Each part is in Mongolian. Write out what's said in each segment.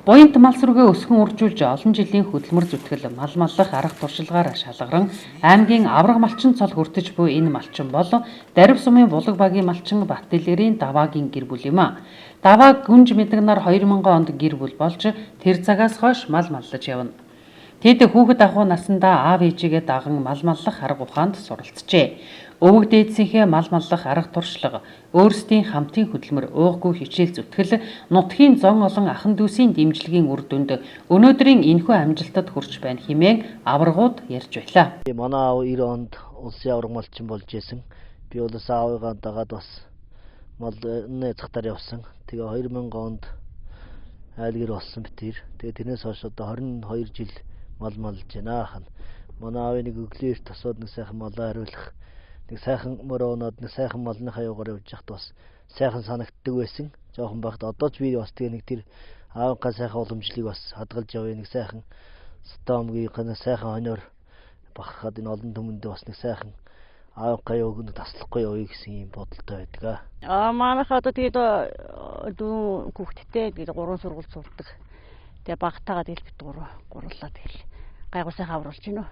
Буянт мал сүргээ өсгөн үржүүлж олон жилийн хөдөлмөр зүтгэл мал маллах арга туршилгаар шалгаран аймгийн авраг малчин цол хүртэж буй энэ малчин бол Дарив сумын Булаг багийн малчин Батдэлгэрийн Даваагийн гэр бүл юм а. Даваа гүнж мэдгэнаар 2000 онд гэр бүл болж тэр цагаас хойш мал маллаж явна. Тэд хүүхэд ахуй насандаа аав ээжигээ даган мал маллах арга ухаанд суралцжээ. Өвөг дээдсийнхээ мал маллах арга туршлага, өөрсдийн хамтын хөдөлмөр, ууггүй хичээл зүтгэл, нутгийн зон олон ахан дүүсийн дэмжлэгийн үр дүнд өнөөдрийн энэхүү амжилтад хүрч байна хэмээн аваргууд ярьж байлаа. Манай аав 90 онд улсын аварга малчин болж исэн. Би бол аавыгаа дагаад бас мал цахтаар явсан. Тэгээ 2000 онд айлгэр болсон бит тэр. Тэгээ тэрнээс хойш одоо 22 жил мал малж байна хана. Манай аавын нэг өглөө эрт тосоод нэг сайхан малаа хариулах, нэг сайхан мороо унаад нэг сайхан малныхаа юугаар явж байхад бас сайхан санагддаг байсан. Жоохон байхад одоо ч би бас тэгээ нэг тэр аавынхаа сайхан уламжлалыг бас хадгалж явъя, нэг сайхан стомгийн сайхан хоноор бахархаад энэ олон түмэндээ бас нэг сайхан аавынхаа юуг нэг таслахгүй явъя гэсэн юм бодолтой байдаг. Аа манайх одоо тэгээд дүү хүүхэдтэй тэгээд 3 сургууль сурдаг. Тэгээ багтаагаа тэгэл бит гурлаа тэгэл гайгүй сайхан авруулж гинөө.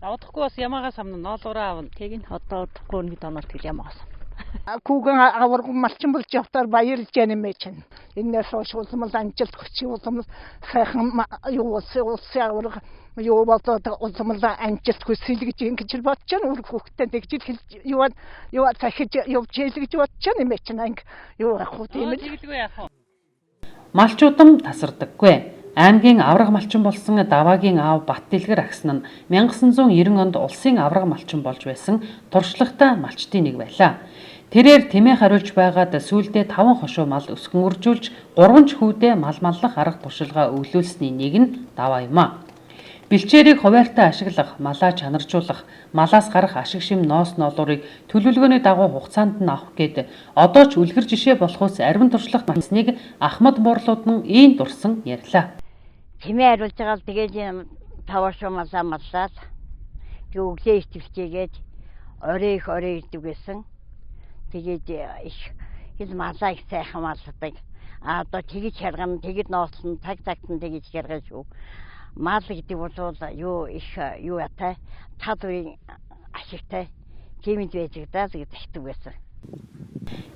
Удахгүй бас ямаагаас амна ноолуураа авна. Тэг нь одоо удахгүй нэг доноор тэгэл ямаагаас амна. Хүүгэн аварга малчин болж явтаар баярлж яана юм чинь. Энээс хойш улмал амжилт хүч улмал сайхан юу улсын аварга юу болоод улмал амжилт хүсэл гэж ингэж бодож байна. Үр хүүхдтэй тэгж хэлж юу юу захиж явж хэл гэж бодож байна юм чинь. Анги юу ах уу тийм л. Малчуудам тасардаггүй. Аймгийн авраг малчин болсон Даваагийн аав Батдэлгэр агсан нь 1990 онд улсын авраг малчин болж байсан туршлагатай малчдын нэг байлаа. Тэрээр тэмээ хариулж байгаад сүүлдээ 5 хошуу мал өсгөн үржүүлж 3 ч хүүдээ мал маллах арга туршилгаа өвлүүлсний нэг нь Даваа юм а. Бэлчээрийг хуваарьтай ашиглах, малаа чанаржуулах, малаас гарах ашиг шим ноос ноолуурыг төлөвлөгөөний дагуу хугацаанд нь авах гээд одоо ч үлгэр жишээ болохоос ариван туршлага масныг Ахмад буурлууд нь ийм дурсан ярьлаа. Тэмээ хариулж байгаа л тэгээд таваа шуу малаа маллаад тэг өглөө итгэвчээгээд орой их орой ирдэг байсан. Тэгээд их хэл малаа их сайхан малладаг. А одоо тэгж харгана, тэгж ноосон, цаг цагт нь тэгж харгана шүү. Мал гэдэг бол юу их юу ятай тал үеийн ашигтай тиймд байдаг даа гэж захидаг байсан.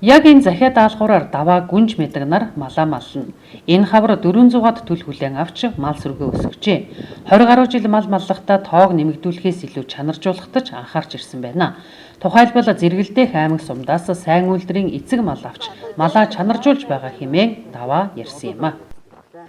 Яг энэ захиа даалгавраар Даваа гүнж мэдгэнаар малаа маллана. Энэ хавар 400-аад төл хүлээн авч мал сүргээ өсгөжээ. 20 гаруй жил мал маллахдаа тоог нэмэгдүүлэхээс илүү чанаржуулахад ч анхаарч ирсэн байна. Тухайлбал зэрэгэлдэх аймаг сумдаас сайн үйлдвэрийн эцэг мал авч малаа чанаржуулж байгаа хэмээн Даваа ярьсан юм а.